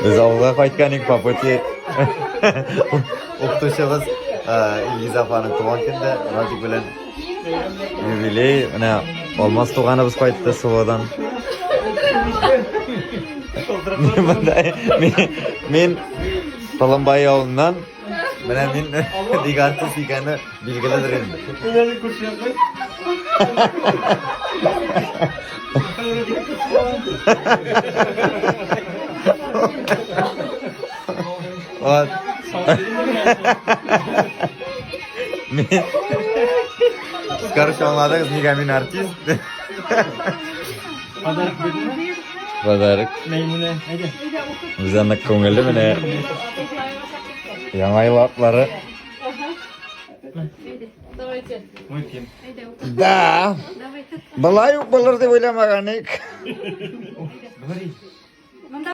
Без авылга кайткан идек по пути. Укытучыбыз Илгиз апаның туган көндә Радик белән юбилей. Менә Алмаз туганыбыз кайтты Сувадан. Мин, мин Толымбай авылыннан. Менә мин бик артист икәне билгеледер инде. Менә күрше кыз. Вот. Мин Короче, аңладыгыз, нигә мин артист? Подарок бирдеме? Подарок. Мәймүнә, әйдә. Без аны күңелле менә яңа ел атлары. Давайте. Выпьем. Да. Былай ук булыр дип уйламаган идек. Говори.